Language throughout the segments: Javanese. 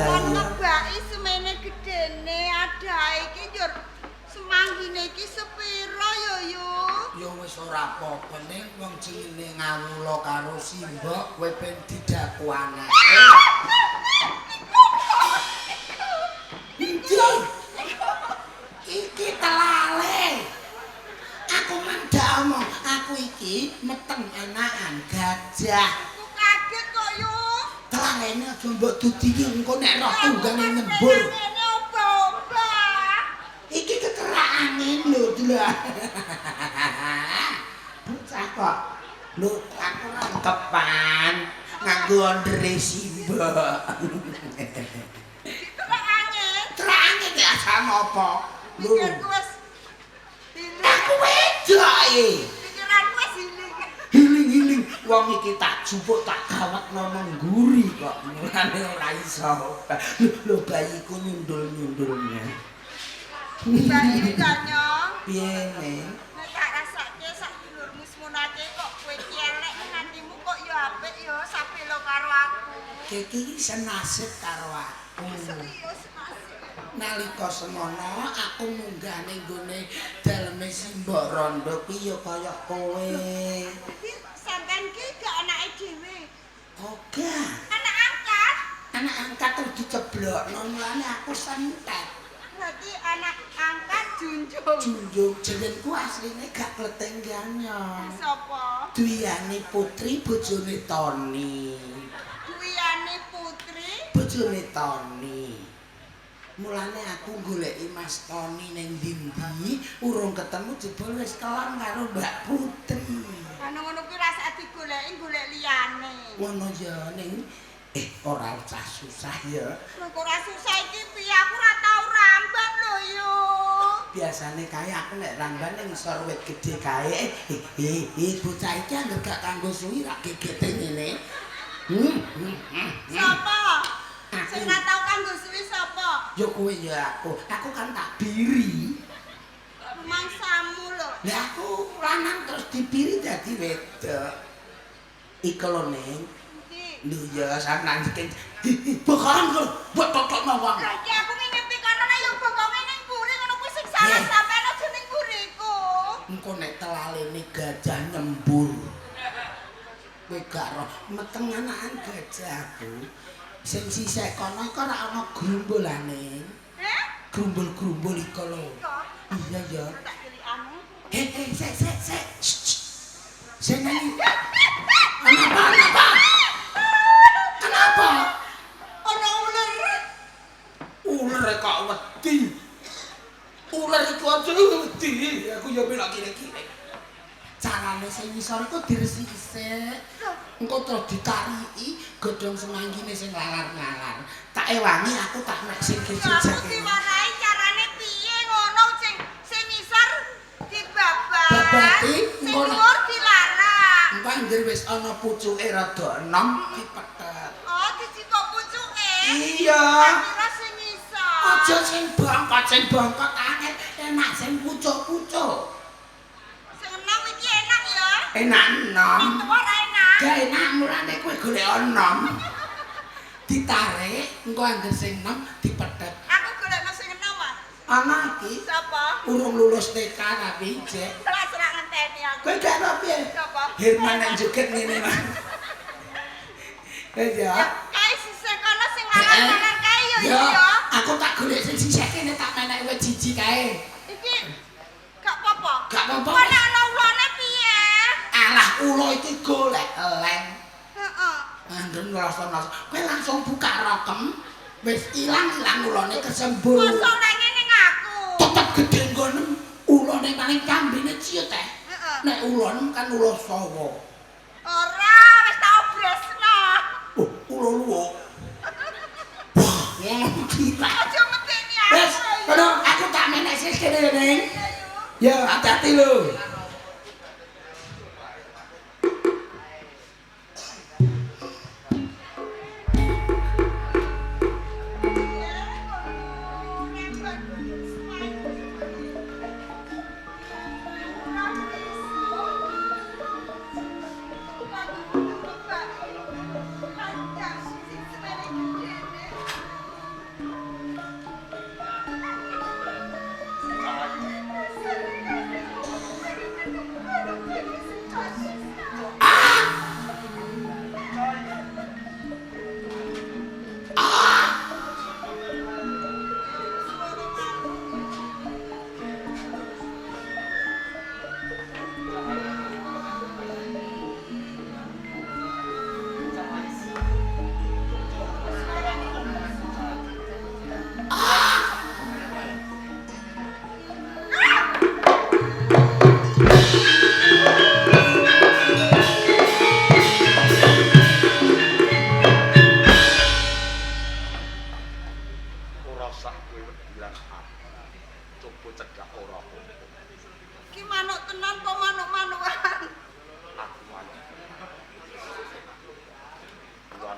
Lah Kon iya. ngebaki semene gedene adahe iki njur semanggine iki sepira ya yu? Ya wis ora apa-apa ning wong jenenge ngawula karo simbok kowe ben didaku anake. Endi? Iki telale. Aku mendak omong, aku iki meteng anakan gajah. Aku kaget kok yu. Telalene aja mbok dudiki engko nek roh tunggane nyembur. Ngene obah-obah. Iki keterak angin lho, delok. Bocah kok. Lho, aku rangkepan nganggo ondere simbok. Diterak angin. Terak angin ya sama apa? Lho, Pikirku wis hiling. aku wedok e. Pikiranku wis hiling. Hiling-hiling wong iki tak jupuk tak gawatno nang mburi kok. Mulane ora iso. Lho, lho bayiku nyundul-nyundulnya. Bayi kanyo. Piye, Ning? Nek tak rasake sak dulurmu semonake kok kowe iki elek atimu kok ya apik ya sabelo karo aku. Kiki iki senasib karo aku. Serius Mas. Nalika semono aku munggah ning gone daleme Simbok Rondo kuwi ya kaya kowe. Iki sampean ki gak anake dhewe. Oga, Anak angkat. anak angkat terus diceblokno mulane aku sentet. Berarti anak angkat junjung. Junjung jenengku asline gak kleteng ganyo. Sapa? Dwiyane Putri bojone Tony. Dwiyane Putri. Bojone Tony. Mulane aku goleki Mas Tony ning ndi-ndi, urung ketemu jebul wis kelon karo Mbak Putri. Anu ngono kuwi rasa digoleki golek liyane. Ngono ya ning ora usah susah ya. Lho kok ora susah iki piye aku ora tau ramban lho yo. Biasane kae aku nek ramban ning ngisor wit gedhe kae. Bocah iki anggere gak kanggo suwi rak gegete ngene. Sapa? Aku. Sing ora tau kanggo suwi sapa? Ya kowe ya aku. Aku kan tak biri. Rumangsamu lho. Lah aku lanang terus dipiri dadi wedok. Iku lho ning. Endi? Lho ya sampean iki. Bokongan lho, mbok totokno wong. Lah iki aku ngingepi kono nek yo bokonge ning mburi ngono kuwi sing salah Eh. sampean aja ning mburiku. Engko nek telalene gajah nyembur. Kowe gak roh meteng anakan gajahku. Sing sisih kono iku ora ana grumbolane. Heh? Grumbul-grumbul iku lho. Kok Iya ya. tak cilikane. Sik sik sik. Sing nang Kenapa? Kenapa? Kenapa? Ana uler. Uler kok wedi. Uler iku aja wedi. Aku ya melok kire-kire. Carane sing ngisor iku diresiki sik. Engko terus ditariki godhong semanggine sing lalar-lalar. Tak ewangi aku tak nek sing Ya aku gejek. diwarahi carane piye ngono sing sing ngisor dibabat. Babati, sing engko nek- dhuwur dilarak. Engko anggere wis ana pucuke rada enom dipethet. Oh, dijikok pucuke. Iya. Tak kira sing ngisor. Aja sing bongkot angel, enak sing pucuk-pucuk. Sing enom iki enak ya. Enak enom. Nek tuwa ora enak. Gak enak mulane kowe golek enom. Ditarik, engko anggere sing enom dipethet. Aku golekno sing enom, ah. Ana iki Sapa? urung lulus TK tapi jek. Serak-serak ngenteni aku. Kowe gak ro piye? Sapa? Herman nang joget ngene, Mas. Eh ya. Ya, kae sisih kono sing lalar-lalar kae yo Ya, ya. aku tak golek sing sisih kene tak menek wit jiji kae. Iki gak apa-apa. Gak apa-apa. Kok nek ana ulane piye? Alah ula iki golek eleng. Heeh. Angger ngrasa-ngrasa, kowe langsung buka rokem, wis ilang-ilang ulane kesembur. Mosok lenge ning aku. Tetep gedhe nggonem, ulane paling kambine ciut teh. Heeh. Nek ulonem kan ula sawa. Ora, wis tak obresno. Oh, ula luwuk. Wah, ngono gila. Aja medeni aku. Wis, kono aku tak menek sik kene, Ning. Ya, hati-hati lho. Panjang, sing semene gedene.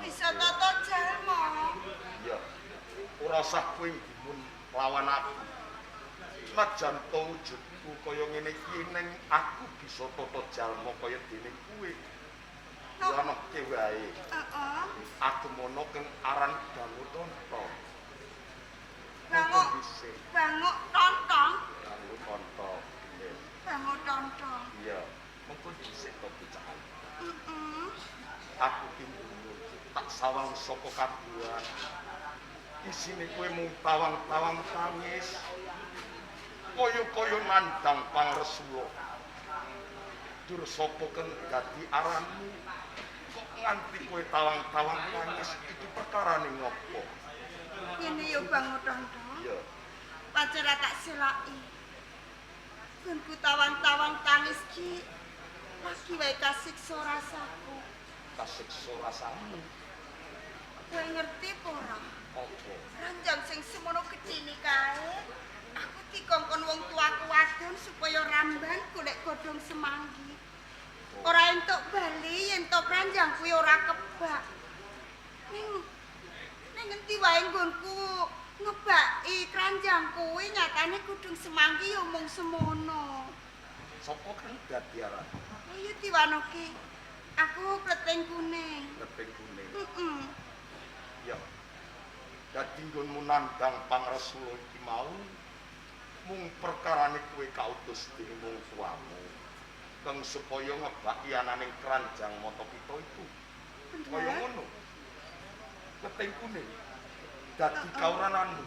Bisa tata jalma. Iya. Ora usah kowe gumun lawan aku. Najan to wujudku kaya ngene iki ning aku bisa tata jalma kaya dene kowe. Ya ana wae. Heeh. Aku mono keng aran Bangu Tonto. Bangu. Bangu Tontong. Bangu Tonto. Bangu Tontong. Iya. Mengko dhisik to bocah. Heeh. Aku ki tak sawang saka kaduan. Isine kowe mung tawang-tawang tangis. Kaya-kaya nandang pangresula. Dur sapa keng dadi aranmu? Kok nganti kowe tawang-tawang tangis iki perkarane ngopo? Ngene yo Bangu Tontong. Iya. Pancen tak selaki. Gonku tawang-tawang tangis ki lagi wae kasiksa rasaku. Kasiksa rasamu? Kowe ngerti apa ora? Apa? Ranjang sing semono gedhene kae, aku dikongkon wong tuaku wadon supaya ramban golek godhong semanggi. Ora entuk bali yen to ranjang kuwi ora kebak. Ning ning ngendi wae nggonku ngebaki kranjang kuwi nyatane godhong semanggi ya mung semono. Sapa kang dadi aran? Ayo diwanoke. Aku kleting kuning. Kleting kuning. Heeh. Ya. Dadi nggonmu nandang pangresula iki mau mung perkarane kowe kautus dening wong tuamu. Kang supaya ngebaki ananing keranjang mata pita iku. Kaya ngono. Kleting kuning. Dadi kaurananmu.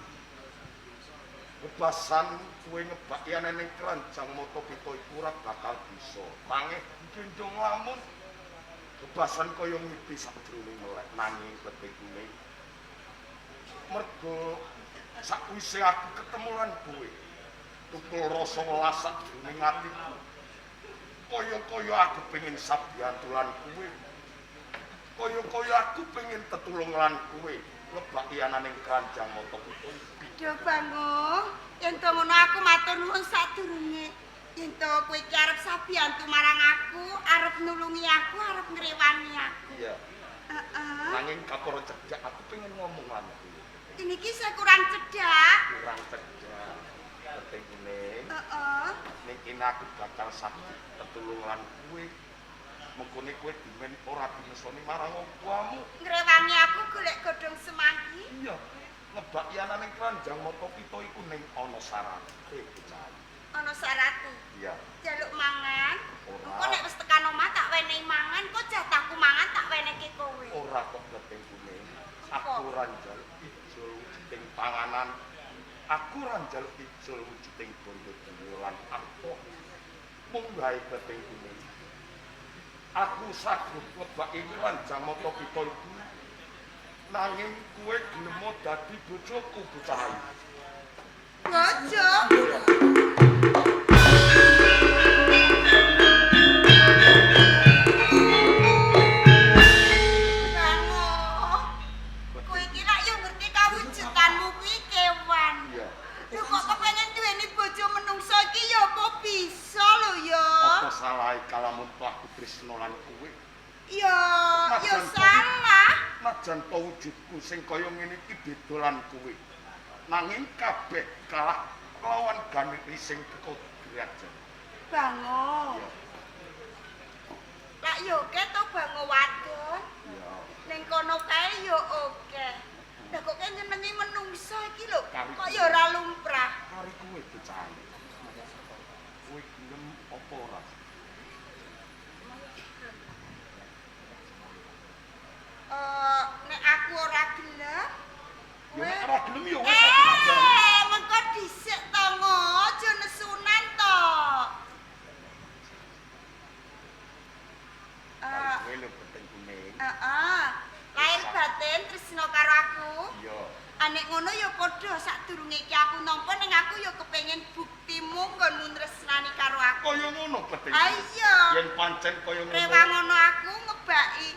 Bebasan kowe ngebaki ananing keranjang mata pita iku ora bakal bisa. Mangeh gendong lamun. Bebasan kaya ngipi sajroning melek nanging kleting kuning. Mergo sakwise aku ketemu lan kowe, tukul rasa welas sajroning atiku. Kaya-kaya aku pengen sabiyantu lan kowe. Kaya-kaya aku pengen tetulung lan kowe ngebaki ananing keranjang mata pita. Aduh Bangu, yen to ngono aku matur nuwun sadurunge. Yen to kowe iki arep sabiyantu marang aku, arep nulungi aku, arep ngrewangi aku. Iya. Heeh. Nanging kaporo cedhak aku pengen ngomong lan kowe. Ini ki saya kurang cedhak. Kurang cedhak. Kleting kuning. Heeh. Ning kene aku bakal saged tetulung lan kowe. Mengkone kowe dimen ora dinesoni marang wong tuamu. Ngrewangi aku golek godhong semanggi. Iya. Ngebaki ananing keranjang mata pita iku ning ana syarate bocah. Ana syarate. Iya. Jaluk mangan. Ora. Engko nek wis tekan omah tak wenehi mangan, kok jatahku mangan tak wenehke kowe. Ora kok kleting kuning. Aku ora njaluk ijol wujuding panganan. Aku ora njaluk ijol wujuding bondo dhewe lan arta. Mung wae kleting kuning. Aku sagup ngebaki keranjang mata pita iku. Nanging kowe gelem dadi bojoku bocah ayu. Bojo? Bangu. Kowe iki lak yo ngerti kawujudanmu kuwi kewan. Iya. Lho kok kepengen duweni bojo menungso iki ya apa bisa lho ya? Apa salahe kalamun aku tresna lan kowe? Ya, ya salah. Najan to wujudku sing kaya ngene iki beda lan kowe. Nanging kabeh kalah kelawan ganti sing teko derajat. Bangu. Iya. Lak yo oke to Bangu wadon. Iya. Ning kono kae yo oke. Lah kok kene nyenengi menungso iki lho, kok ya ora lumrah. Kari kowe bocah. Kowe gelem apa ora? Nek aku ora gelem, ya nek ora gelem ya wis aku tak mengko dhisik to ngo, aja nesunan to. Kowe lho peteng kuning. Heeh. Lahir batin tresna karo aku. Iya. Nek ngono ya padha sadurunge iki aku nampa ning aku ya kepengin buktimu nggonmu tresnani karo aku. Kaya ngono peteng. Ha iya. Yen pancen kaya ngono. Rewang ngono aku ngebaki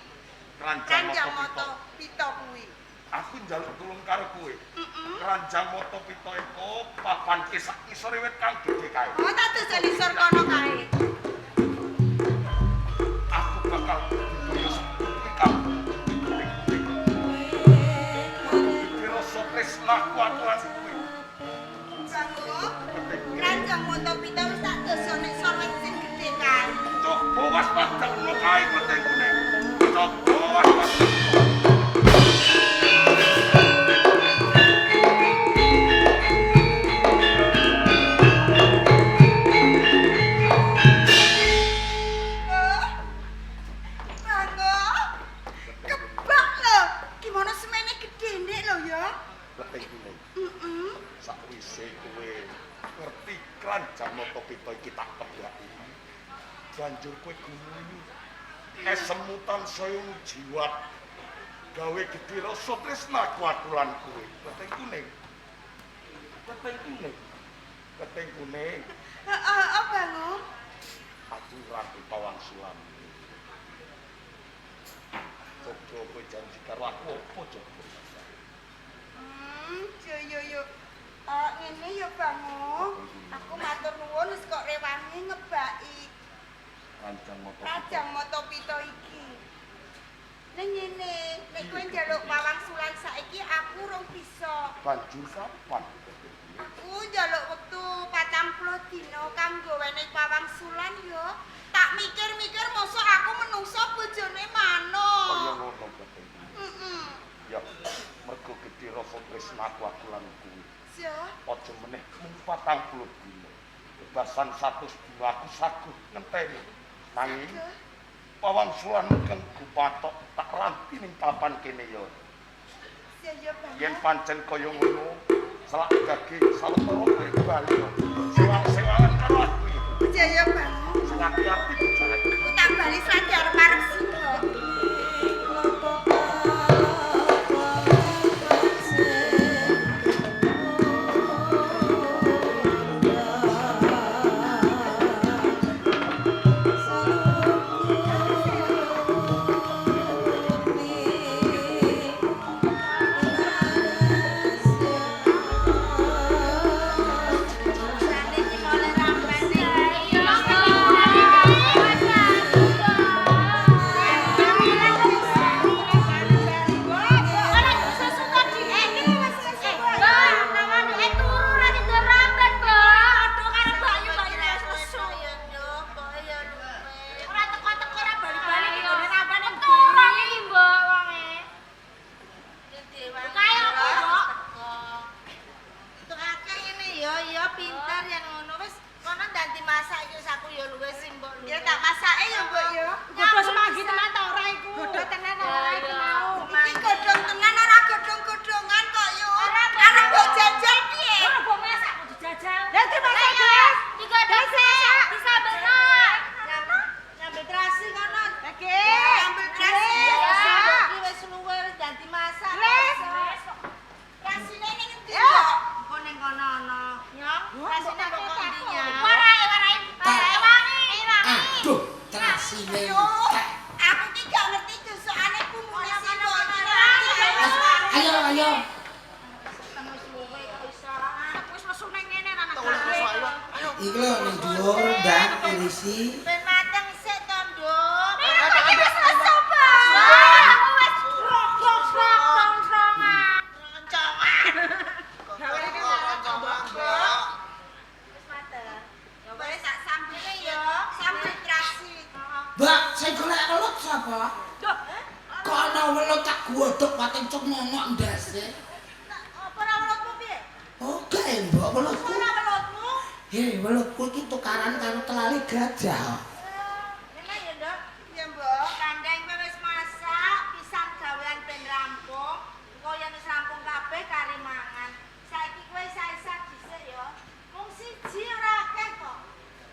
keranjang mata pita kuwi. Aku njaluk tulung karo kowe. Keranjang mata pita iku papanke sak ngisore wit kang gedhe kae. Oh, tak dosen isor kono kae. Aku bakal budidaya sak kuwi kang. Ranjang Mata Pita wis tak dosa nek sorwet sing gedhe kae. Coba waspadakno kae Klething Kuning. Coba waspada. Bangga. Kebak lho. Gimana semene gedhe ndek lho ya? Klething Kuning. Heeh. Sakwise kowe ngerti Kranjang Mata Pita iki tak kebaki. Banjur kowe gumuyu. Esemu tansaya jiwat. Gawe gedhe rasa tresnaku aku lan kowe. Klething Kuning. Klething Kuning. Klething Kuning. Heeh, heeh, Bango. Aku ranti pawangsulan. Coba kowe janji karo aku apa coba? Yo yo yo. Ngene ya Bango. Aku matur nuwun wis kok rewangi ngebaki Ranjang Mata Pita. Ranjang Mata Pita iki. Ning ngene, nek kowe njaluk pawangsulan saiki aku rong bisa. Banjur kapan? Aku njaluk wektu 40 dina kanggo wenehi pawangsulan ya. Tak mikir-mikir mosok aku menungso bojone Kaya manuk. ngono Klething Kuning. Heeh. Ya, mergo gedhe rasa tresnaku aku lan kowe. Ya. Aja meneh mung 40 dina. Bebasan 100 dina aku saguh ngenteni. Nanging pawangsulan kang gupathok tak ranti ning papan kene ya. Ya ya Bango. Yen pancen kaya ngono, selak gage sawetara kowe bali. Sewang-sewangan karo aku iki. Ya ya Bango. Sing ati-ati bocah. Aku tak bali sladi arep-arep singgo. Ya tak masake ya, Mbok ya. Godhong semanggi tenan ta ora iku? Godhong tenan ora iku mau. Iki godhong tenan ora godhong-godhongan kok yo. Arep mbok jajal piye? Ora mbok masak kok dijajal. Lah dimasak, Guys. Digodhong sik, disambelno. Nyambil terasi kono. Lagi. Nyambil terasi. Iki wis luwe wis dadi masak. Wis. Rasine ning endi, Ya. Mbok? Engko ning kono ana. Nyong, rasine kok kok ndi nyong? Warai, warai. Warai wangi. Aduh, terasine. Yo, aku ki gak ngerti dosokane bumbune sing kok iki. Ayo, ayo. Wis luwe kok iso. Wis lesu ning ngene ra Iki lho ning dhuwur ndang irisi. Ben mateng sik to, Nduk. Iki wis lesu, Bang. Aku wis rong-rong-rong-rongan. Roncongan. Wis mateng. Ya wis tak sambel ya. Sambel terasi. Mbak, sing golek welut sapa? Duh, Kok ana welut tak godhog pating cengongok ndase. Apa ora welutmu piye? Oke, Mbok, welutku. Ora welutmu? Hei, welutku iki tukaran karo telali gajah. Ngene ya, Nduk. Ya, Mbok. Kandheng kowe wis masak, pisan gawean ben rampung. Engko yen wis rampung kabeh kari mangan. Saiki kowe isa-isa dhisik ya. Mung siji ora akeh kok.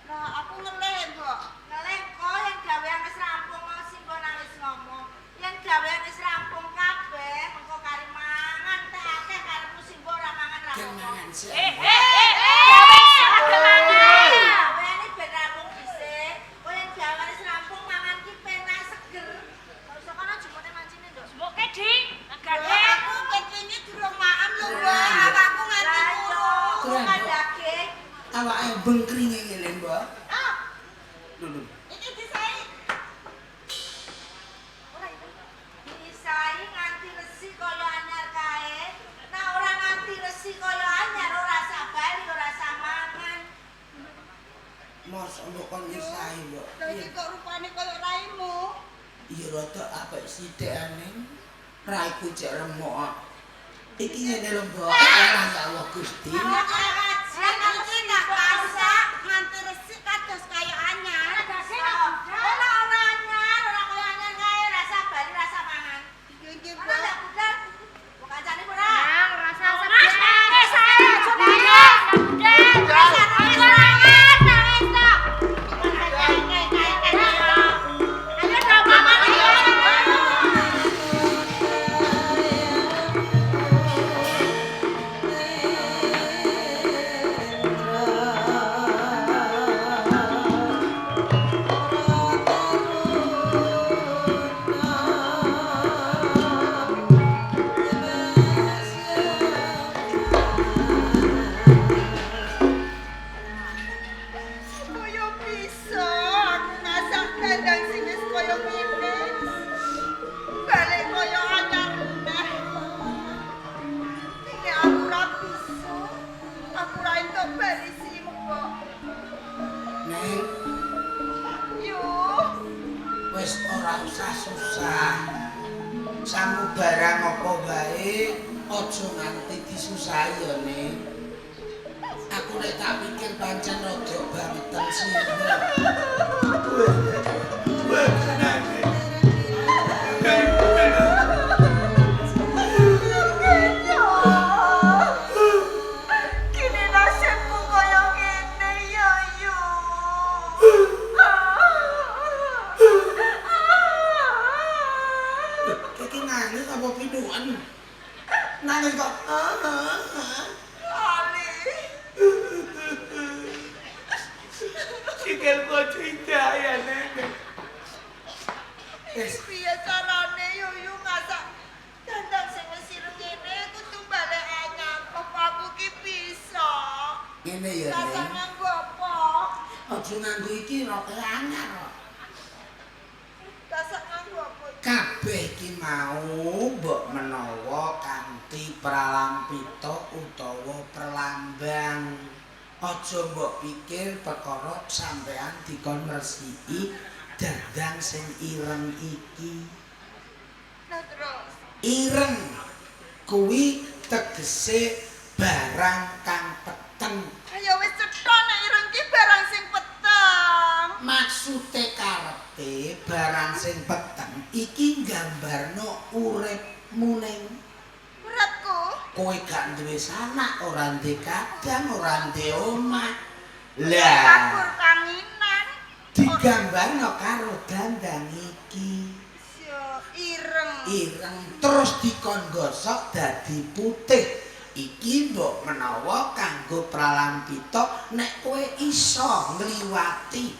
Lah aku ngelih, Mbok. Ngelih kok yen gawean wis rampung mau simbon wis ngomong. Yen gawean wis rampung kabeh, mengko kari mangan teh akeh karepmu simbon ora mangan ra Gen apa-apa. mangan sik. Eh, eh, eh, gawe sak mangan. Gaweane ben rampung dhisik. Kok yen gawean wis rampung mangan ki penak seger. Gak usah kono jumone mancine, Nduk. Mboke, Ding. Mbok, Gade. aku kecine durung maem lho, Mbok. Awakku nganti turu. Kurang, Bukan Mbok. daging. Awake bengkringe ngene, Mbok. Ah, Lho, lho. iki disai. Ora itu. Disai nganti resi kaya anyar kae. Nah ora nganti resi kaya anyar ora sak bali ora sak mangan. Mosok mbok kon nyisahi, Mbok. Lha iki kok rupane kaya raimu? Iya rada apik sithik ning raiku cek remuk kok. Iki ngene lho, Mbok. Alah ya Allah Gusti. Iki tak masak nganti resik kados kaya anyar. Ora ora anyar, ora kaya anyar kae rasa bali rasa mangan. Iki iki, Ora Mbok. ndak budal. Mbok kancane ora? Nang rasa nangis ae aja budal. Budal. Aja nangis, nangis tok. Ayo dong mangan ayo. Kaya bisa aku masak dandang sing wis kaya ngene. Balik kaya anyar neh. Nek aku ora bisa, aku ora entuk bali simbok. Neng, Yo, wis ora usah susah. Sangu barang apa wae aja nganti disusahi ya, Ning. Aku nek tak pikir pancen rada bangeten sih. Kini nasibku kaya ngene ya yo. Iki nangis apa pinuan? Nangis kok. Ali. Sikilku aja indah ya, Ning. Wis. Piye carane yo yo masak dandang sing wis ireng ngene kudu balik anyar. Apa aku ki bisa? Ngene ya, Masak Ning. nganggo apa? Aja nganggo iki roke anyar kok. Masak nganggo apa? Kabeh iki mau mbok menawa kanthi pralampita utawa pralambang. Aja mbok pikir perkara sampean dikon ngresiki dandang sing ireng iki. Lah terus Ireng kuwi tegese barang kang peteng. ayo wis cetha nek ireng ki barang sing peteng. Maksude karepe barang sing peteng iki nggambarno uripmu ning Uripku kowe gak duwe sanak, ora duwe kadang, ora duwe omah. Lah, kabur kanginan. digambarno karo dandang iki. Yo ireng. Ireng terus dikon gosok dadi putih. Iki mbok menawa kanggo pralampita nek kowe iso ngliwati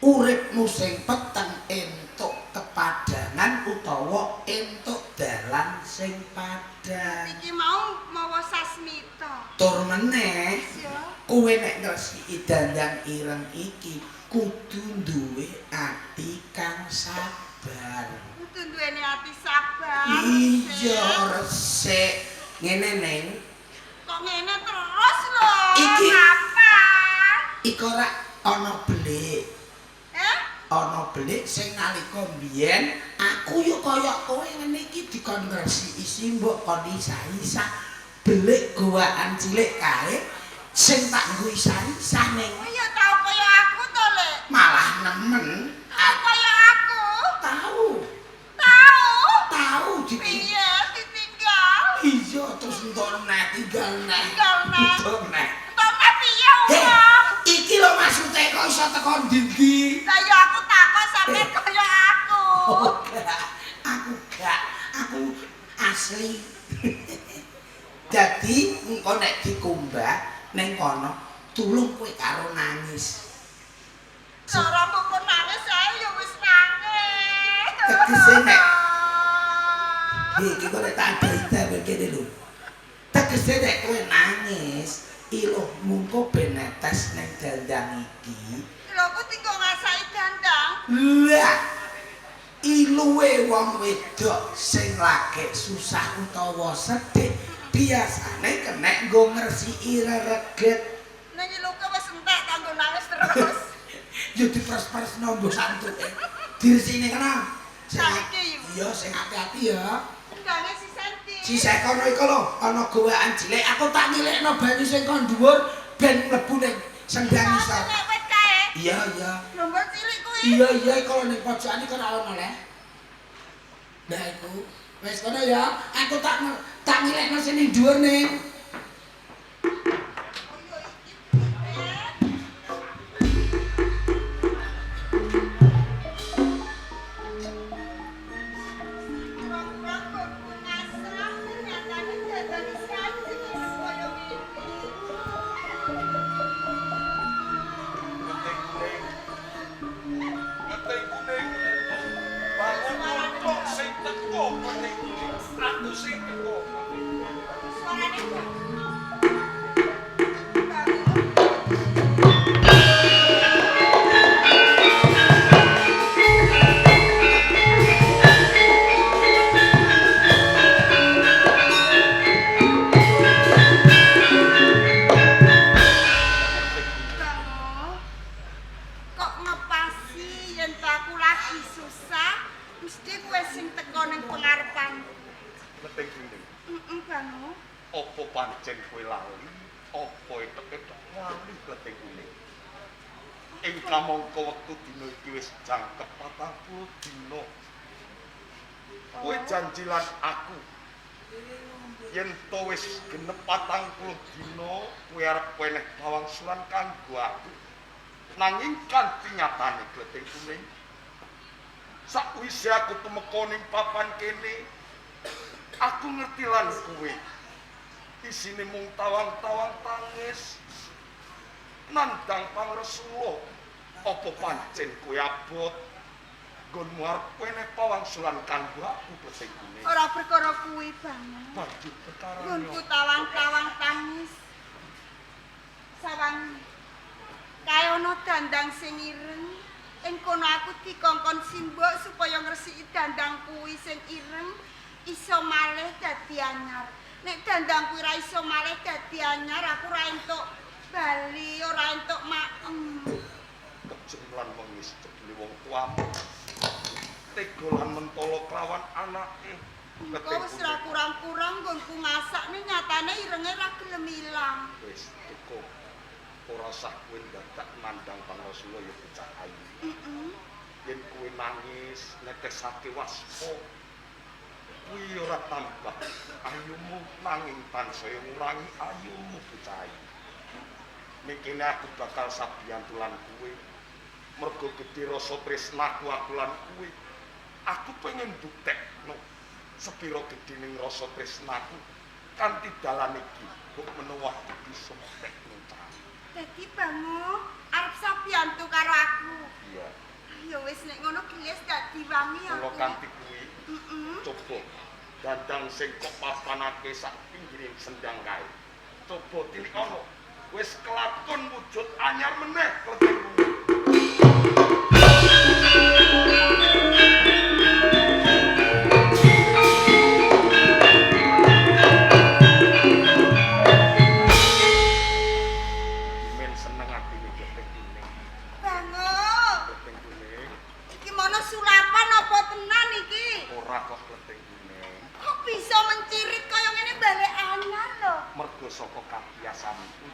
uripmu sing peteng entuk kepadangan utawa entuk dalan sing padhang. Iki mau mawa sasmita. Tur meneh Yo. kowe nek ngresiki dandang ireng iki kudu duwe ati kang sabar. Kudu duweni ati sabar. Iya, resik. resik. Ngene, Neng. Kok ngene terus lho? Iki. Kapan? Iku ora ana belik. Eh? Ana belik sing nalika mbiyen aku yo kaya kowe ngene iki dikon ngresiki simbok kon isa-isa. Belik gowaan cilik kae sing tak nggo isa-isa, Neng. Oh ya tau kaya aku to, Lek. Malah nemen. Tau kaya aku. Tahu. Tau. Tahu ditinggal. Piye ditinggal? Iya, terus entuk neh, tinggal neh. Tinggal neh. Entuk neh. Entuk neh piye Heh, wong? iki lho maksude kok iso teko ndi-ndi. Lah ya aku takon sampe kaya aku. Oh, gak. Aku gak, aku asli. Dadi engko nek dikumbah ning kono, tulung kowe karo nangis. Cara mbok kon nangis ae ya wis nangis. Tegese nek iki kok nek tak ada kene lho. Tegese nek kowe nangis, iluhmu kok ben netes ning dandang iki. Lho kok tinggal ngasaki dandang. Lah, iluwe wong wedok sing lagi susah utawa sedih biasane kenek nggo ngresiki rereget. Ning iluke wis entek kanggo nangis terus. Ya dipres-presno mbok santuke. Diresiki kana. Saiki yo. Iya, sing ati-ati ya. Sendange sisih ndi? Sisih kono iku lho, ana gowakan cilik. Aku tak nyilekno banyu sing kon dhuwur ben mlebu ning sendang isor. Nek wit kae. Iya, iya. Blombol cilik kuwi. Iya, iya, iku lho ning pojokan iku ora ono le. Nah iku. Wis kono ya, aku tak tak nyilekno sing ning dhuwur ning. Oh yo iki. Kurang-kurang kok ngasah nyatane dadani saji kaya ngene. Kleting kuning. Kleting kuning. Bangun tok sing teko kleting kuning. Aku sing teko. Suarane Bangun. Bangun. Kok ngepasi yen to aku lagi susah, mesti kowe sing teko ning pengarepanku. Kleting kuning. Heeh, Bangun. Apa pancen kowe lali? Apa etek-etek lali kleting kuning? Ing kamangka wektu dina iki wis jangkep 40 dina. Kowe janji lan aku yen to wis genep 40 dina kowe arep weneh pawangsulan kanggo aku. Nanging kanthi nyatane kleting kuning, sakwise aku tumeka ning papan kene, aku ngerti lan kowe isine mung tawang-tawang tangis nandang pangresula. Apa pancen kowe abot nggonmu arep weneh pawangsulan kanggo aku kleting kuning? Ora perkara kuwi, Bangun. Banjur perkarane Nggonku tawang-tawang tangis. Sawang kae ana dandang sing ireng. Ing kono aku dikongkon simbok supaya ngresiki dandang kuwi sing ireng iso malih dadi anyar. Nek dandang kuwi ra iso malih dadi anyar, aku ora entuk bali, ora entuk maem. Kejem lan wengis jebule wong tuamu tega lan mentolo klawan anake. Engko wis ra kurang-kurang nggonku ngasak ning nyatane irenge ra gelem ilang. Wis cukup, ora usah kowe ndadak nandang pangresula ya bocah ayu. Heeh. Yen kowe nangis netesake waspa kuwi ora tambah ayumu, nanging tansaya ngurangi ayumu bocah ayu. Mikine aku bakal sabiyantu lan kowe mergo gedhe rasa tresnaku aku lan kowe. Aku pengen buktekno sepira gedhening rasa tresnaku kanthi dalan iki mbok menawa aku bisa buktekno cah. Dadi Bangun arep sabiyantu karo aku. Iya. Ya wis nek ngono gelis dadi wangi aku. Kula kanthi kuwi Heeh. coba dandang sing kok papanake sak pinggiring sendang kae. Coba tilik ana wis kelakon wujud anyar meneh kleting kuwi. Men seneng atine kleting kuning. Bangun. Kleting kuning Iki mono sulapan apa tenan iki? ora kok kleting kuning. Kok bisa mencirit kaya ngene balik anyar lho? Mergo saka kabiyasanku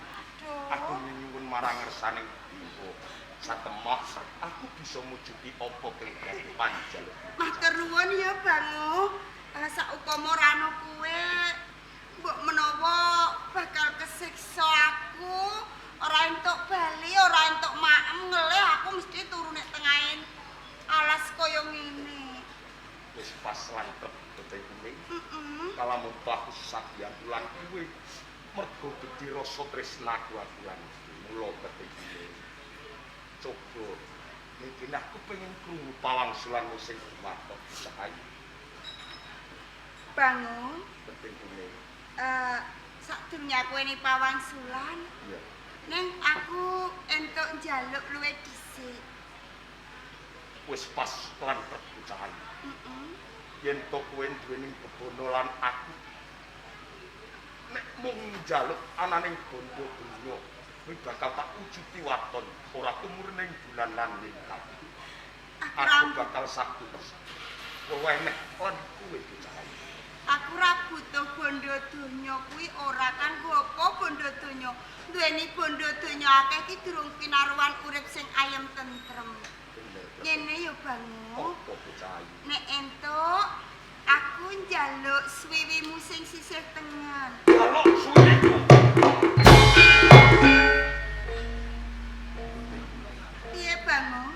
aku Aduh. nyuwun marang ngersaning dewa. Satemah aku bisa mujuti apa kang dadi panjaluk. Matur nuwun ya Bangun. Saupama ora ana kowe, mbok menawa bakal kesiksa aku, ora entuk bali, ora entuk maem ngelih aku mesti turu nek tengahin alas kaya ngene. Wis pas lan trep kleting kuning. Heeh. Kalamun aku sabiyan lan kowe mergo gedhe rasa tresnaku aku lan mula kleting kuning. Coba mungkin aku pengen krungu pawangsulanmu sing gumathok bocah ayu. Bangun. Kleting kuning. Sadurunge aku ene pawangsulan, Iya. ning aku entuk njaluk luwih dhisik. Wis pas lan trep bocah ayu. Heeh. Yen to kowe duweni bebono lan aku nek mung njaluk ananing bondo donya Kuwi bakal tak wujuti waton ora tumurun ing bulan lan lintang. Aku bakal saku weweneh lan kuwe bocah. Aku ora butuh bondo donya kuwi ora kanggo apa bondo donya. Duweni bondo donya akeh iki durung pinaruan urip sing ayem tentrem. Ngene ya Bangu. Apa bocah ayu? Nek entuk aku njaluk swiwimu sing sisih tengen. Njaluk swiwiku. Piye Bangu?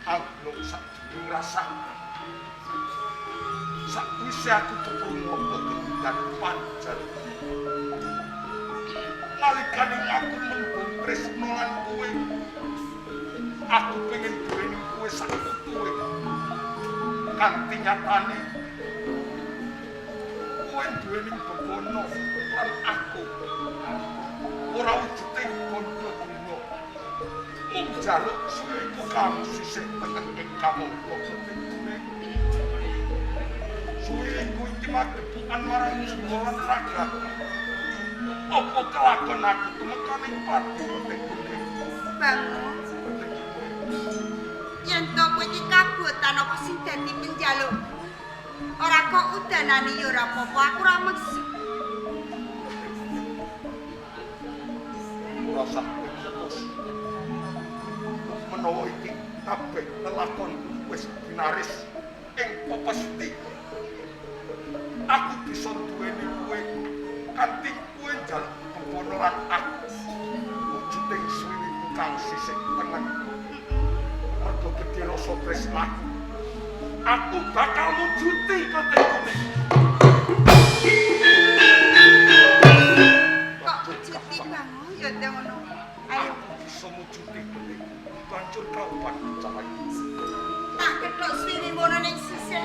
Aku sak durung rasane. Sakwise aku keprungu apa kemudan panjar. Nalikane aku mendung tresno lan kowe, aku pengen duweni kowe sak utuhe. Kanthi nyatane kowe duweni bebono lan aku ora wujuding bondo dunya. Mung njaluk suwiku kang sisih tengen ing kamangka ketengene. Suwiku iki magepokan marang jiwa lan raga. Apa kelakon aku tumekane pati petengene? Bangu. Yen to kowe iki kabotan apa sing dadi penjalukku? Ora kok udanane ya ora apa-apa, aku ora meksa. Ora usah putus. Menawa iki kabeh lelakon wis binaris ing pepesti. Aku bisa duweni kowe kanthi kowe njaluk bebono lan aku wujuding suwiwiku kang sisih tengen. Mergo gedhe rasa tresnaku, aku bakal mujuti ketengkune. Kok wujuti Bangu ya te ngono. Ayo Aku bisa mujuti ketengku banjur kaupan bocah ayu. Tak kethok swiwimu ana ning sisih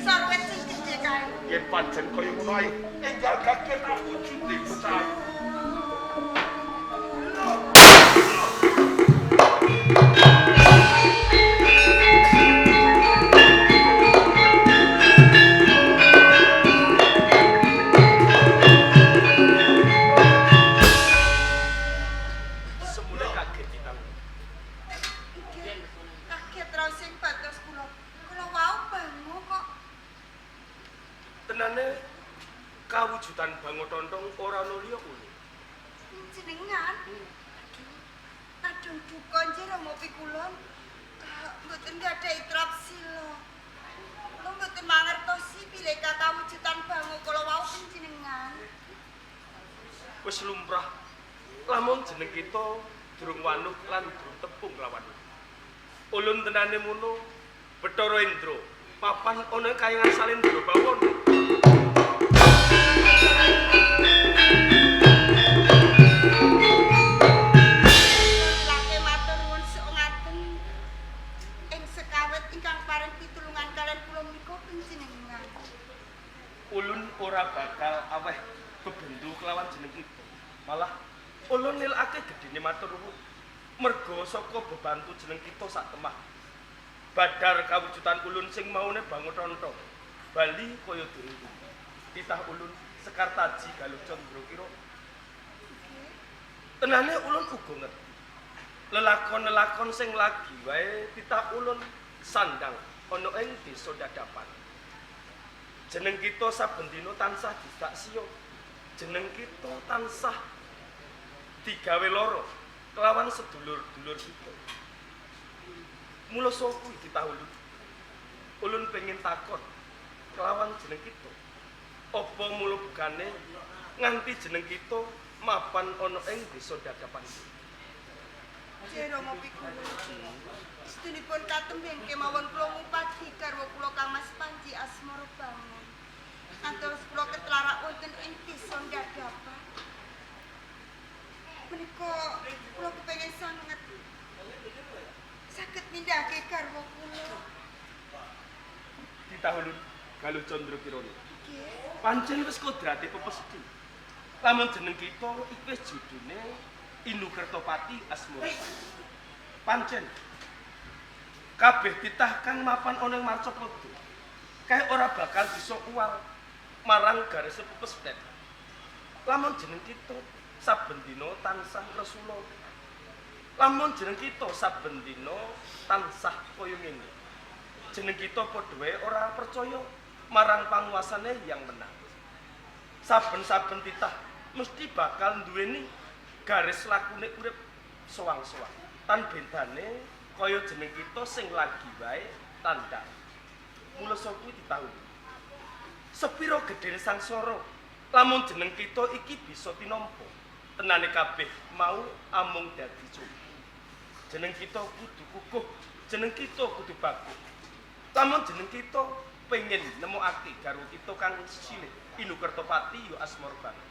sarwet sing gedhe kae. Yen pancen kaya ngono ayo enggal kaget tak wujuti bocah ayu. Semule kaget kita. Nggih, kaget ra sing batos kula. Kula wau Bangu kok Tenane kawujudan Bango Tontong ora ana liya kuwi. jenengan. Aduh, kadung duka nggih Rama pikulon. Mboten gadhahi trapsila. Kula mboten mangertosi bilih kawujudan Bangu kula wau panjenengan. Wis lumrah. Lamun jeneng kita durung wanuh lan durung tepung lawan. Ulun tenane mono Bathara Indra papan ana ing kayangan Salindra Bawana. Lake matur nuwun sok ngaten. Ing sekawet ingkang paring pitulungan kalian kula menika panjenengan. Ulun ora bakal aweh bebendu kelawan jeneng kita. Malah ulun nilake gedene matur nuwun. Merga saka bebantu jeneng kita sak temah. Badar kawujudan ulun sing maune Bango Tontong. Bali kaya dene. Titah ulun Sekartaji Galuh Candra Kira. Tenane ulun uga ngerti. Lelakon-lelakon sing lagi wae titah ulun sandang ana ing desa Dadapan. Jeneng kita saben dina tansah disaksiya. Jeneng kita tansah digawe lara kelawan sedulur-dulur kita. Mula saka kuwi titah ulun. Ulun pengen takon kelawan jeneng kita. Apa mula bukane nganti jeneng kita mapan ana ing desa Dadapan iki? Nggih Rama pikulun. Sedunipun katembeng kemawon kula ngupadi garwa kula Kang Mas Panji Asmara Bangun. Ngantos kula ketlarak wonten ing desa Dadapan. Menika kula kepengin sanget saged mindhahake garwa kula. Titah ulun Galuh Candra Kirana. Nggih. Pancen wis kodrate pepesti. Lamun jeneng kita iki wis judune Inu Kertopati Asmara. Pancen kabeh titah kang mapan ana ing Marcapada kae ora bakal bisa uwal marang garis pepesthek. Lamun jeneng kita saben dina tansah ngresula. Lamun jeneng kita saben dina tansah kaya ngene. Jeneng kita padha wae ora percaya marang panguasane yang menang. Saben-saben titah mesti bakal nduweni garis lakune urip sowang-sowang. Tan bendane kaya jeneng kita sing lagi wae tandang. Mula saka kuwi ditahu. Sepiro gedhene sangsara lamun jeneng kita iki bisa tinampa. Tenane kabeh mau amung dadi cupu. Jeneng kita kudu kukuh, jeneng kita kudu bagus. Lamun jeneng kita pengen nemokake garwa kita kang silih Inu Kertopati ya asmara banget.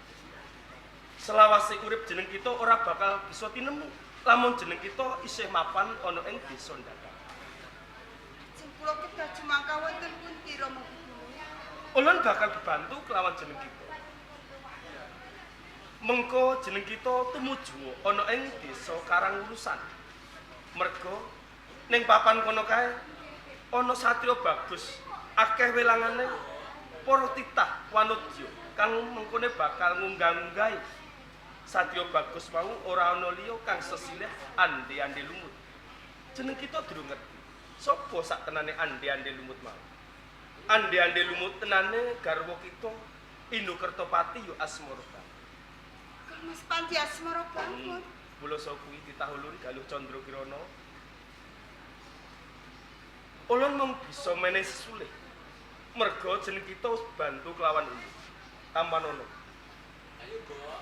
Selawase urip jeneng kita ora bakal bisa tinemu lamun jeneng kita isih mapan ana ing desa Ndadang. Sing kula kedah jumangkah wonten pundi Rama Pikulun? Ulun bakal dibantu kelawan jeneng kita. Mengko jeneng kita tumuju ana ing desa Karangwulusan. Merga ning papan kono kae ana satriya bagus, akeh welangane para titah wanodya kang mengkone bakal ngunggah-ngunggahi. Satriya bagus mau ora ana liya kang sesilih ande-ande lumut. Jeneng kita durung ngerti sapa sak tenane ande-ande lumut mau. Ande-ande lumut tenane garwa kita Inu Kertopati ya asmara banget. Kang Mas Panji asmara banget. Mula saka kuwi titah ulun Galuh Candra Kirana. Ulun mung bisa menehi sesulih. Merga jeneng kita wis bantu kelawan ulun. Tampanono. Ayo, Mbok.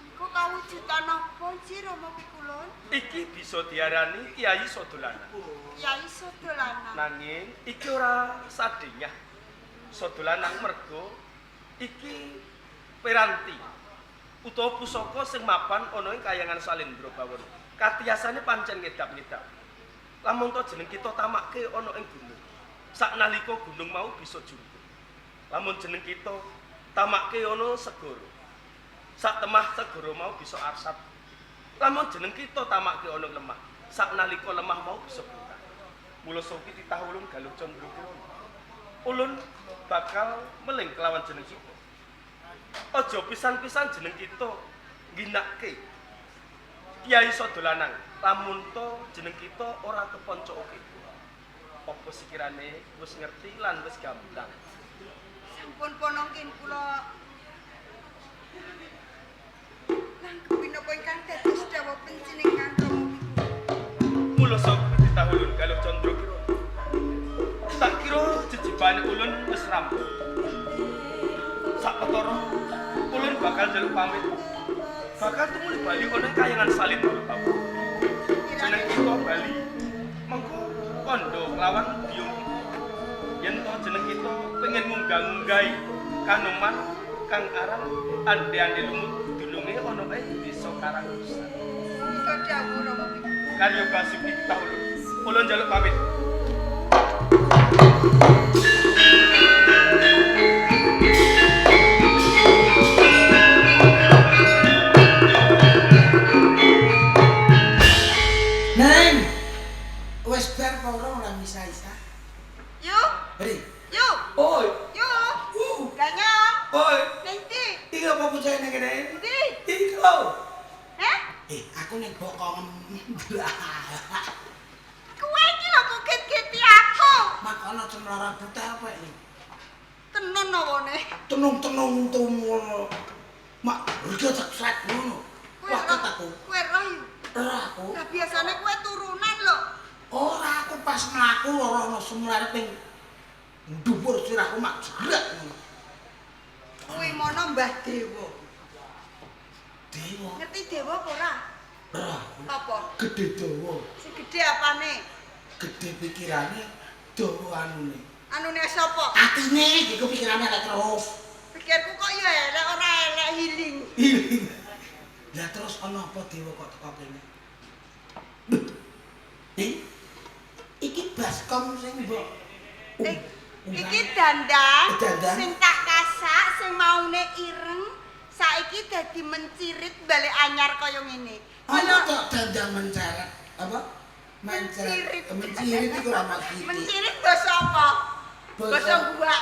Engko kawujudan apa sih Rama Pikulun? Iki bisa diarani Kyai Sodolana. Kyai Sodolana. Nanging iki ora sadenyah Sodolanang merga iki peranti utawa pusaka sing mapan ana ing kayangan Salendra Bawana. Katiyasane pancen ngedap-ngedap. Lamun to jeneng kita tamakke ana ing gunung. Saknalika gunung mau bisa jungkung. Lamun jeneng kita tamakke ana segara. Sak temah segara mau bisa arsat. Lamun jeneng kita tamakke ana lemah. Saknalika lemah mau bisa bongkar. Mula saka titah ulun Galuh Candra Kirana. Ulun bakal meling kelawan jeneng kita. Aja pisan-pisan jeneng kita ngginake Kyai Sodolanang lamun to jeneng kita ora keponcokake. Apa sekirane wis ngerti lan wis gamblang? Sampun ponongkin kula nanggepi napa ingkang dados dawuh panjenengan Rama Pikulun. Mula saka titah ulun Galuh Candra Kirana. Tak kira jejibane ulun wis rampung. Sakpetara ulun bakal njaluk pamit. Bakal tumuli bali ana ing kayangan Salindra Bawana. Jeneng kita bali mengko kandha kelawan biyung kita. Yen to jeneng kita pengen munggah-munggahi kanoman kang aran ande-ande lumut dununge ana ing desa Karangwulusan. Menika dawuh Rama Pikulun. Karya Basuki titah ulun. Ulun njaluk pamit. Neng. Wis bar apa ora ora misa-isa? Yo, Beri. yo, Oi. yo. Ganyong. Oi. Ning ndi? Iki apa bocah ning kene? Ndi? Iki lho. Heh? Aku ning bokong. Kowe iki lho kok get-geti aku. Makono cemlara buta apa ini? Tenun awane. Tenung-tenung tumono. Mak rega tak ngono. Kowe Wah, roh, aku. kowe roh yo. Ora aku. Lah biasane kowe turunan lho. Ora aku pas mlaku ora ana semleret ning dhuwur sirahku mak jrek ngono. Kuwi mono Mbah Dewa. Dewa. Ngerti dewa apa ora? Ora. Apa? Gedhe dawa. Sing gedhe apane? Gedhe pikirane dawa anune. Anune sapa? Atine iki pikirane elek terus. Pikirku kok ya elek ora elek healing. Lah terus ana apa dewa kok teko kene? Iki baskom sing mbok Iki dandang Dandang. sing tak kasak sing maune ireng saiki dadi mencirit balik anyar kaya ngene. Ana kok dandang menceret apa? Mencirit. Mencirit iku ora maksud. Mencirit basa apa? Basa gua.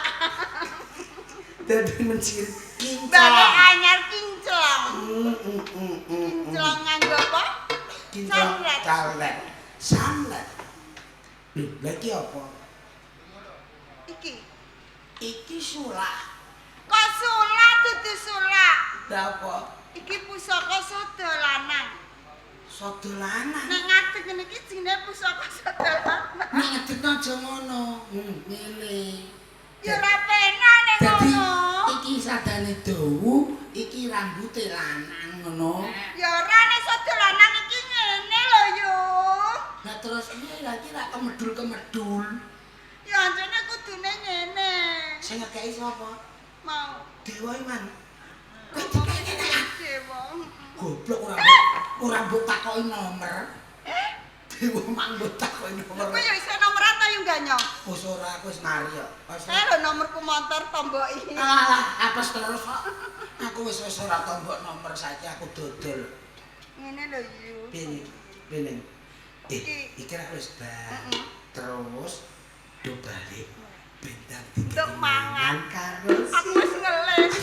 Dadi mencirit Balik kinclong. anyar kinclong. Kinclong nganggo apa? Kinclong calet. Sanlet. Lho, lha iki apa? Iki. Iki sulak. Kok sulak dudu sulak? Lha apa? Iki pusaka sada lanang. Sada lanang. Nek ngadeg ngene iki jenenge pusaka sada lanang. Nek ngadeg aja ngono. Ngene. Ya ora penak nek ngono. Iki sadane dawu, iki rambute lanang ngono. Ya ora nek sada lanang iki ngene lho yo. Lah terus piye lah iki rak kemedul-kemedul. Ya anjene kudune ngene. Sing ngekeki sapa? Mau. Dewa Iman. Kowe dikeki ngene ah. Dewa. Goblok ora mbok takoki nomor. Dewa mang mbok takoki nomor. Kowe ya iso nomoran ta yo gak nyong? Wis ora aku wis mari kok. Eh lho nomorku motor tomboki. Alah, apes terus kok. Aku wis wis ora tombok nomor saiki aku dodol. Ngene lho yu. Piye? Piye? Iki rak wis bar. Terus do balik bentang Untuk mangan karo aku wis ngeles.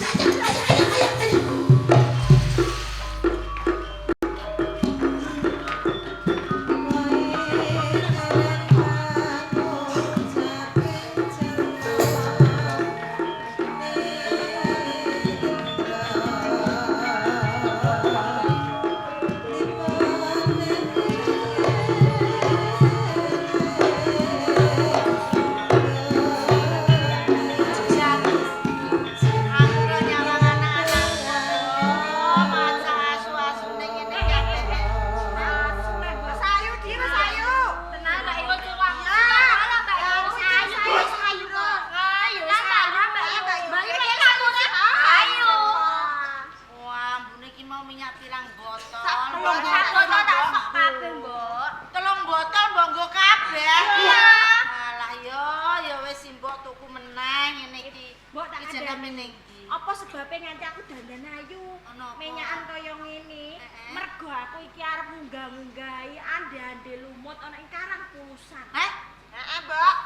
Apa sebabe nganti aku dandan ayu, menyakan kaya ngene? Mergo aku iki arep munggah-munggahi ande-ande lumut ana ing Karang Pulusan. Heh? Heeh, Mbok.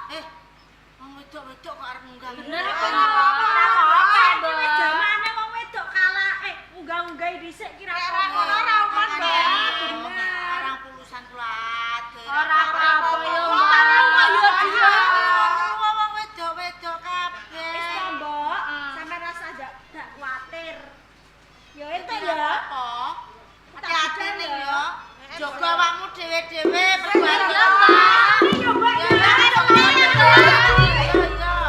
Wong wedok-wedok kok arep munggah. Bener apa ora apa-apa, Mbok. Wis jamane wong wedok kalah munggah-munggahi dhisik kira ora ngono ora uman, Mbak. Karang Pulusan kula ade. Ora apa-apa yo, Mbak. Yo wong wedok-wedok kabeh. Wis to, Mbok. Sampeyan rasa ndak kuwatir. Ya entuk ya. Apa? Hati-hati ning yo. Jaga awakmu dhewe-dhewe perbuatan yo, Mbak. Yo, Mbak. Ya, yo.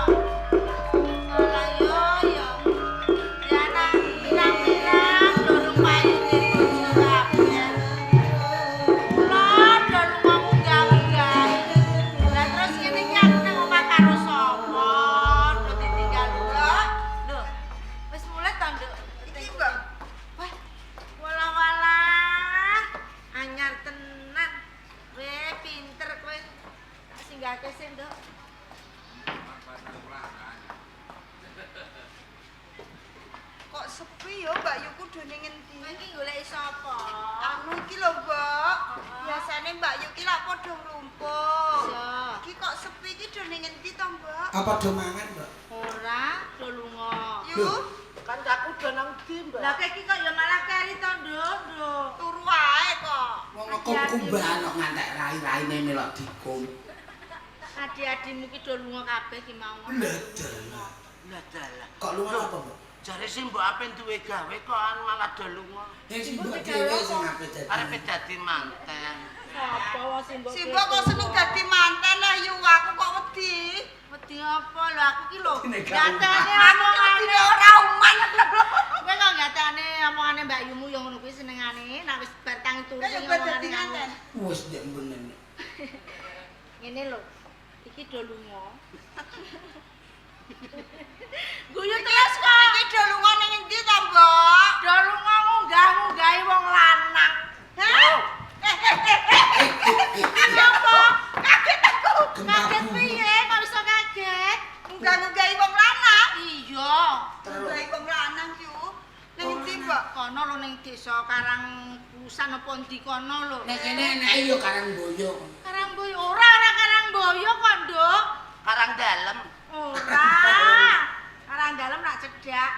Alah yo yo. Ya anak pirang-pirang durung payu bojo kabeh. Kula do lunga munggah-munggahi. Lah terus ngene iki aku nang omah karo sapa? Do ditinggal lho. Lho. Wis mulai ta, Nduk? Iki, Mbak. Wah, walah-walah. Anyar tenan. Weh, pinter kowe. Tak singgahke sik, Nduk. Kok sepi yo Mbak Yu kudu ning endi? Kowe iki goleki sapa? Anu iki lho, Mbok. Biasane Mbak Yu ki lak padha nglumpuk. Iya. Iki kok sepi iki do ning endi to, Mbok? Apa do mangan, Mbok? Ora, do lunga. Yu, Kancaku do nang ndi, Mbak? Lah kowe iki kok ya malah keri to, Nduk, Nduk. turu wae kok. Wong ngekum-kumbahan kok ngantek rai-raine melok dikum. Adi-adimu ki do lunga kabeh ki mau. Lah dalah. Lah dalah. Kok lunga apa, Mbok? Jare sing mbok ape duwe gawe kok an malah do lunga. Ya sing mbok dhewe sing ape dadi. Arepe dadi manten. Sapa wong sing mbok Si Mbok kok seneng dadi manten lah yu aku kok wedi. Wedi apa lho aku ki lho. Wedine gak Gatane Aku ki omongane wedine ora uman. Kowe kok gatane omongane Mbak Yumu ya ngono kuwi senengane nek wis bar tangi turu Lah ya sing bar dadi omongane manten. Wis ndek menen. Ngene lho. Iki do lunga. Guyu terus kok. Iki do lunga ning endi to, Mbok? Do lunga munggah-munggahi wong lanang. Hah? Apa? Kaget aku. Gempa Kaget bumi. piye kok iso kaget? Munggah-munggahi wong lanang. Iya. Munggahi wong lanang yu. Ning endi, Mbok? Kono lho ning desa Karang Pulusan apa ndi kono lho. Nek kene eneke ya Karang Boyo. Karangboyo ora ora Karangboyo kok, Nduk. Karang dalem. Ora. Karang dalem rak cedhak.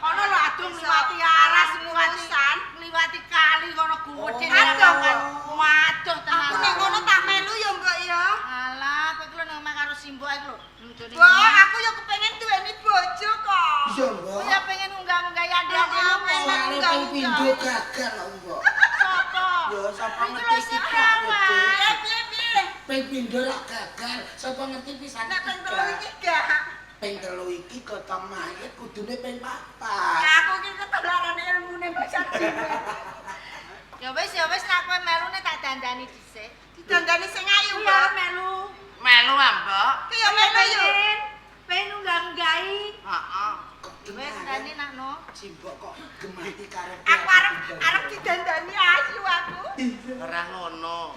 Kono lho adoh Waduh ngliwati aras, ngliwati kali ngono gedhe Aduh. Waduh tenan. Aku nek ngono tak melu ya, Mbok ya. Alah, kowe iki lho nang omah karo simbok iki lho. Mbok, aku ya kepengen duweni bojo kok. Iya, Mbok. Kowe ya pengen unggah-unggahi ande-ande lumut. Soale ping pindho gagal kok, Mbok. Sapa? Ya sapa Iki lho ngerti sing iki perawan. Piye piye? Ping pindho lak gagal, sapa ngerti pisan. Nek ping telu iki gak. Ping telu iki gotong mayit kudune ping papat. Aku iki ketularan ilmune Mbak Sarjine. Ya wis nek kowe melune tak dandani dhisik. Didandani sing ayu, Iya, Mbok. melu. Melu ah, Mbok. Ki ya melu yo. Pengen unggah-unggahi. Heeh. Kok Wis dandani nak no. Simbok kok gemati karo Aku arep didandani ayu aku. Ora ngono.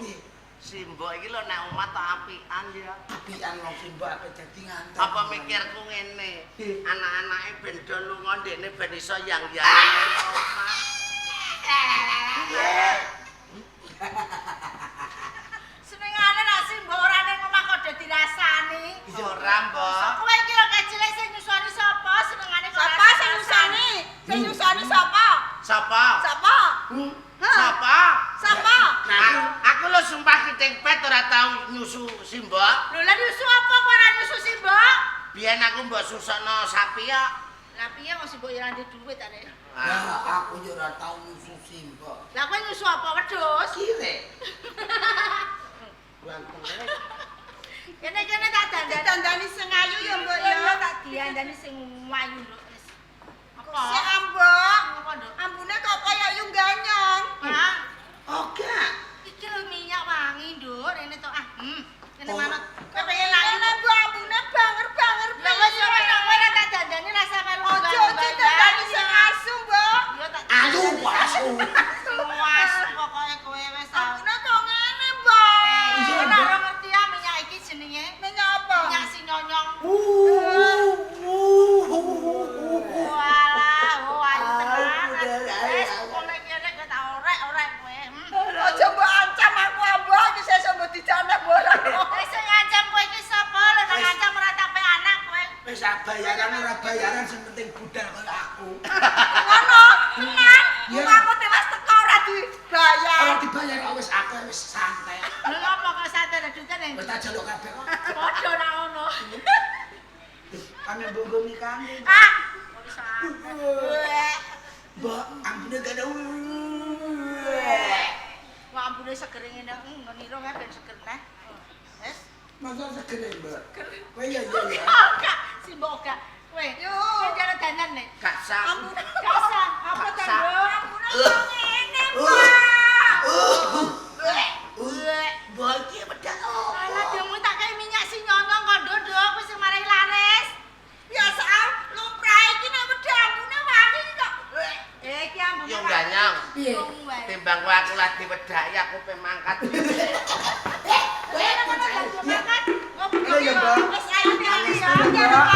Simbok iki lho nek omah tak apian ya. Apian wong simbok ape dadi ngantek. Apa mikirku ngene? Anak-anake ben do lunga ndekne ben iso yang-yang. Senengane nek simbok ora ning omah kok do dirasani. Ora, Mbok. Kowe iki lho kecilek sing nyusoni sapa? Senengane kok Sapa sing nyusoni? Sing nyusoni sapa? Sapa? Sapa? Sapa? Sapa? Aku lho sumpah kiting pet ora tau nyusu simbok. Lho lah nyusu apa kok ora nyusu simbok? Biyen aku mbok susokno sapi ya. Lah piye wong simbok ya ora ndek duit ta nek. Lah aku yo ora tau nyusu simbok. Lah kowe nyusu apa wedhus? Kire. Ganteng. Kene-kene tak dandani. Didandani sing ayu ya, Mbok ya. Iya tak dandani sing ayu nduk wis. Apa? Sik ambok. Apa nduk? Ambune kok kaya yu ganyong. Hah? Oke. Iki lho minyak wangi nduk, rene to ah. Kene Oh. manut. Kowe pengen ayu mbok ambune banger-banger. Lah wis ora nek kowe ora tak dandani rasa melu. Ojo ojo dandani sing asu, Mbok. Iya tak Ayu asu. asu pokoke kowe wis. Ambune kok ngene, Mbok. Iya, Ora Mbok. ora ngerti ah minyak iki jenenge. Minyak apa? Minyak sing nyonyong. Walah, oh ayu tenan. Wis oleh kene kowe tak orek-orek kowe. Aja mbok ancam aku, Mbok, iki sesuk mbok dijane mbok ora. Wis sing ngancam kowe iki sapa? Lho nek ngancam ora tak pe anak kowe. Wis bayaran ora bayaran sing penting budal kaya aku. Ngono, tenan. Iya. Wong aku tewas teko ora dibayar. Ora dibayar kok wis aku wis santai. Lho ngopo kok santai lho duite ning. Wis tak jaluk kabeh kok. Padha ora ngono. Ame mbok mikane. Ah, kok santai. Mbok ambune gak ada. Wah ambune seger ngene, ngene irung ben seger neh. Wis. Masa seger, Mbok. Kowe ya ya ya. Gak, simbok gak. Kowe, Yo. kowe njaluk dandan nek. Gak sah. Ambune Gak usah, apa ta, Gak sah. Nduk? ambune kok ngene, Mbok. Mbok iki wedak. Alah demu tak kei minyak sing nyonyong kok nduk, Nduk, kowe sing marai laris. Biasa lumrah iki nek wedhak ambune wangi kok. Eh, iki ambune. Yo ganyong. Piye? Timbang kowe aku lagi wedaki aku pe mangkat. Kowe ngono lagi mangkat. Iya ya, Mbak. Wis ayo Hati-hati ya. ya.